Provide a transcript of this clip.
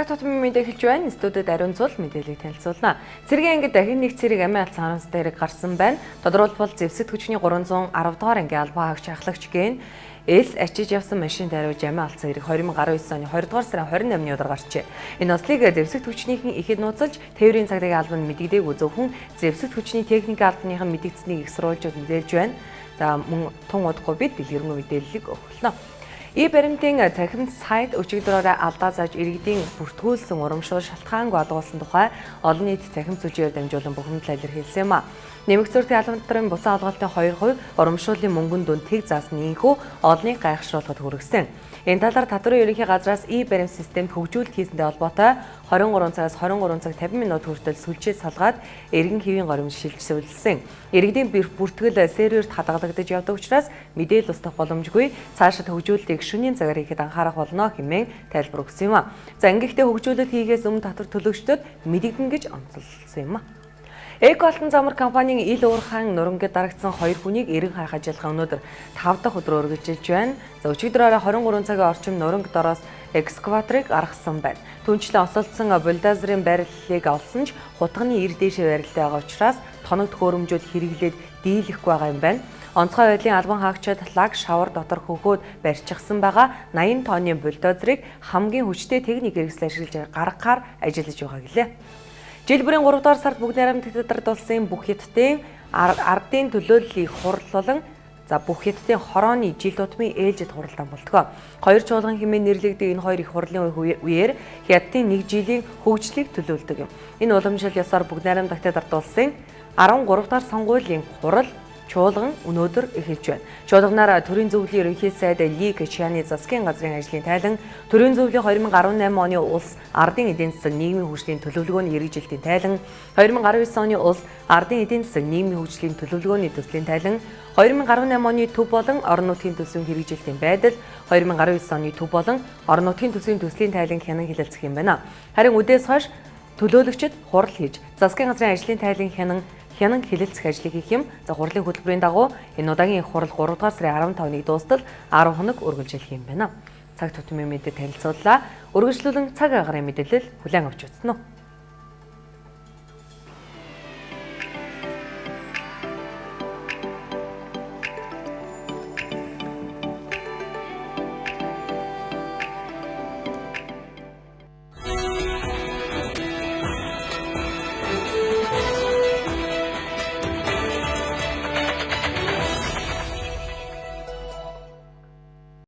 Цаг тутмын мэдээ хэлж байна. Студид Ариун Зул мэдээллийг танилцуулна. Цэргийн ангид дахин нэг цэрэг амиа алдсан харамсалтай хэрэг гарсан байна. Тодорхойлбол зэвсэгт хүчний 310 дугаар ангийн албан хаагч ахлагч гэн Элс ачиж явсан машин тариуж амиа алдсан хэрэг 2019 оны 20 дугаар сарын 28-ны өдөр гарчээ. Энэ ослыг зэвсэгт хүчнийхэн ихэд нууцлж тээврийн цагдаагийн албанд мэдэгдээгүй зөвхөн зэвсэгт хүчний техник албаныхан мэдэгдсэнийг их сурвалжууд мэдээлж байна. За мөн тун удахгүй бид дэлгэрэнгүй мэдээллийг өгөх болно. И баримтын цахим сайт өчигдрөөрөө алдаа зааж иргэдийн бүртгүүлсэн урамшуул шалтгаангүй алгуулсан тухай олон нийт цахим сүлжээгээр дамжуулан бухимдлаа илэрхийлсэн юм а. Нэмэгц зүртгийн албан дотрын буцаан олголтын 2% урамшууллын мөнгөн дүн тэг заасан инхүү олныг гайхшруулахад хүргэсэн. Энэ талаар татварын ерөнхий газраас и баримт системд хөгжүүлэлт хийсэнтэй холбоотой 23 цагаас 23 цаг 50 минут хүртэл сүлжээ салгаад эргэн хэвийн горимд шилжүүлсэн. Иргэдийн бүртгэл серверт хадгалагдаж явдаг учраас мэдээлэл устгах боломжгүй. Цаашид хөгжүүлэлтийг шөнийн цагаар хийхэд анхаарах болно хэмээн тайлбар өгсөн юм а. За ингэхдээ хөгжүүлэлт хийхээс өмнө татвар төлөгчдөд мэдэгдэнэ гэж онцолсон юм а. Эко Алтан замар компанийн ил уурхайн нурангад дарагдсан хоёр хүнийг эрен хайх ажиллагаа өнөөдөр 5 дахь өдөр үргэлжилж байна. За өчигдөр орой 23 цагийн орчим нуранг дороос экскаваторыг гаргасан байна. Түүнчлэн осолдсон бульдозерын байрлалыг олсон ч хутганы эр дээшээ байралтай байгаа учраас тоног төхөөрөмжүүд хэрэглээд дийлэхгүй байгаа юм байна. Онцгой байдлын албан хаагчид лаг шавар дотор хөхөөд барьчихсан байгаа 80 тонны бульдозерыг хамгийн хүчтэй техник хэрэгсэл ашиглаж гаргахаар ажиллаж байгаа гэлээ. Жил бүрийн 3 дугаар сард Бүгд найрамдах Татвард улсын бүх хятадын ардын төлөөллийн хурал болон за бүх хятадын хорооны жил тутмын ээлжид хуралдаан болтгоо. Хоёр чуулган хэмээн нэрлэгдэх энэ хоёр их хурлын үеэр хятадын нэг жилийн хөгжлийг төлөөлдөг юм. Энэ уламжлал ёсоор Бүгд найрамдах Татвард улсын 13 дугаар сонгуулийн хурал чуулган өнөөдөр эхэлж байна. Чуулганаар төрийн зөвлөлийн ерөнхий сайд Ли Кэчяны засгийн газрын ажлын тайлан, төрийн зөвлөлийн 2018 оны улс ардын эдийн засаг нийгмийн хөгжлийн төлөвлөгөөний хэрэгжилтийн тайлан, 2019 оны улс ардын эдийн засаг нийгмийн хөгжлийн төлөвлөгөөний төслийн тайлан, 2018 оны төв болон орон нутгийн төсвийн хэрэгжилтийн байдал, 2019 оны төв болон орон нутгийн төсвийн төслийн тайлан хянан хэлэлцэх юм байна. Харин үдээс хойш төлөөлөгчид хурал хийж засгийн газрын ажлын тайлан хянан хэлэлцэх ажлыг хийх юм. За хурлын хөтөлбөрийн дагуу энэ удаагийн их хурал 3 дугаар сарын 15-ныг дуустал 10 хоног үргэлжлэх юм байна. Цаг тутмын мэдээ танилцууллаа. Үргэлжлүүлэн цаг агарын мэдээлэл хүлээн авч үзсэн үү?